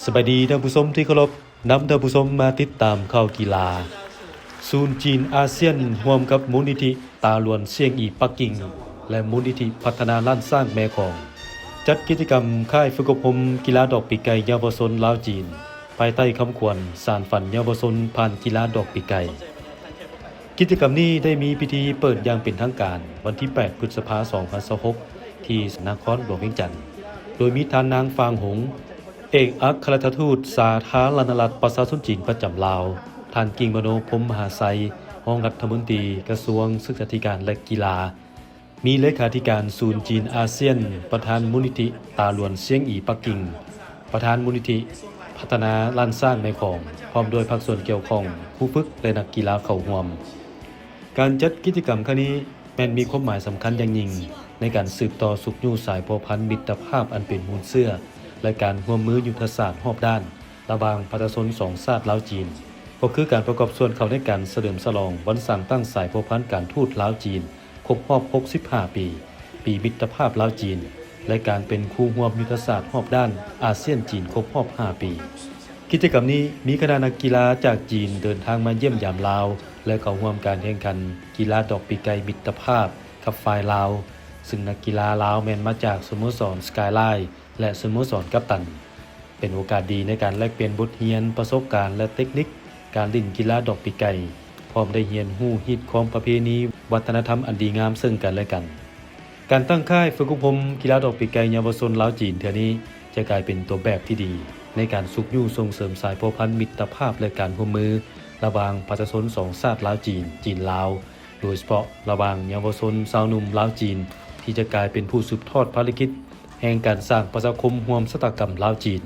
ສະບາຍດີທ່ານຜູ້ຊົມທີ່ເຄົາລົບ, ນຳທ່ານຜູ້ຊົມມາຕິດຕາມຂ່າວກິລາ. ສູນຈີນອາຊຽນຮ່ວມກັບມູນນິທິຕາຫຼວນຊຽງອີປັກກິ່ງ ແລະ ມູນນິທິພັດທະນາລ້ານຊ້າງແມ່ຂອງ ຈັດກິດຈະກຳຄ້າຍຝຶກອົບຮົມກິລາດອກປີກໄກ່ເຍົາວະຊົນລາວ-ຈີນ ພາຍໃຕ້ຄຳຂວັນ ສານຝັນເຍົາວະຊົນຜ່ານກິລາດອກປີກໄກ່. ກິດຈະກຳນີ້ໄດ້ມີພິທີເປີດຢ່າງເປັນທາງການວັນທີແປດ ພຶດສະພາ ສອງພັນຊາວຫົກ ທີ່ນະຄອນຫຼວງວຽງຈັນ, ໂດຍມີທ່ານນາງ ຟາງ ຫົງ ເອກອັກຄະລັດຖະທູດສາທາລະນະລັດປະຊາຊົນຈີນປະຈຳລາວ, ທ່ານ ກິ່ງມະໂນ ພົມມະຫາໄຊ ຮອງລັດຖະມົນຕີກະຊວງສຶກສາທິການ ແລະ ກິລາ, ມີເລຂາທິການສູນຈີນອາຊຽນ, ປະທານມູນນິທິຕາຫຼວນຊຽງອີປັກກິ່ງ, ປະທານມູນນິທິພັດທະນາລ້ານຊ້າງແມ່ຂອງ, ພ້ອມດ້ວຍພາກສ່ວນກ່ຽວຂ້ອງ, ຄູຝຶກ ແລະ ນັກກິລາເຂົ້າຮ່ວມ. ການຈັດກິດຈະກຳຄັ້ງນີ້ແມ່ນມີຄວາມໝາຍສຳຄັນຢ່າງຍິ່ງ ໃນການສືບຕໍ່ຊຸກຍູ້ສາຍພົວພັນມິດຕະພາບອັນເປັນມູນເຊື້ອ ແລະ ການຮ່ວມມືຍຸດທະສາດຮອບດ້ານ ລະຫວ່າງປະຊາຊົນສອງຊາດລາວ-ຈີນ, ກໍຄືການປະກອບສ່ວນເຂົ້າໃນການສະເຫຼີມສະຫຼອງວັນສ້າງຕັ້ງສາຍພົວພັນການທູດລາວ-ຈີນ ຄົບຮອບຫົກສິບຫ້າປີ, ປີມິດຕະພາບລາວ-ຈີນ ແລະ ການເປັນຄູ່ຮ່ວມຍຸດທະສາດຮອບດ້ານອາຊຽນ-ຈີນຄົບຮອບຫ້າປີ. ກິດຈະກຳນີ້ມີຄະນະນັກກິລາຈາກຈີນເດີນທາງມາຢ້ຽມຢາມລາວ ແລະ ເຂົ້າຮ່ວມການແຂ່ງຂັນກິລາດອກປີກໄກ່ມິດຕະພາບກັບຝ່າຍລາວ, ຊຶ່ງນັກກິລາລາວແມ່ນມາຈາກສະໂມສອນສະກາຍລາຍ ແລະ ສະໂມສອນກັບຕັນ. ເປັນໂອກາດດີໃນການແລກປ່ຽນບົດຮຽນ, ປະສົບການ ແລະ ເຕັກນິກການຫຼິ້ນກິລາດອກປີກໄກ່, ພ້ອມໄດ້ຮຽນຮູ້ຮີດຄອງປະເພນີວັດທະນະທຳອັນດີງາມເຊິ່ງກັນ ແລະ ກັນ. ການຕັ້ງຄ້າຍຝຶກອົບຮົມກິລາດອກປີກໄກ່ເຍົາວະຊົນລາວ-ຈີນເທື່ອນີ້ ຈະກາຍເປັນຕົວແບບທີ່ດີໃນການຊຸກຍູ້ສົ່ງເສີມສາຍພົວພັນມິດຕະພາບ ແລະ ການຮ່ວມມືລະຫວ່າງປະຊາຊົນສອງຊາດລາວ-ຈີນ, ຈີນ-ລາວ, ໂດຍສະເພາະລະຫວ່າງເຍົາວະຊົນຊາວໜຸ່ມລາວ-ຈີນ ທີ່ຈະກາຍເປັນຜູ້ສືບທອດພາລະກິດແຫ່ງການສ້າງປະຊາຄົມຮ່ວມຊະຕາກຳລາວ-ຈີນ.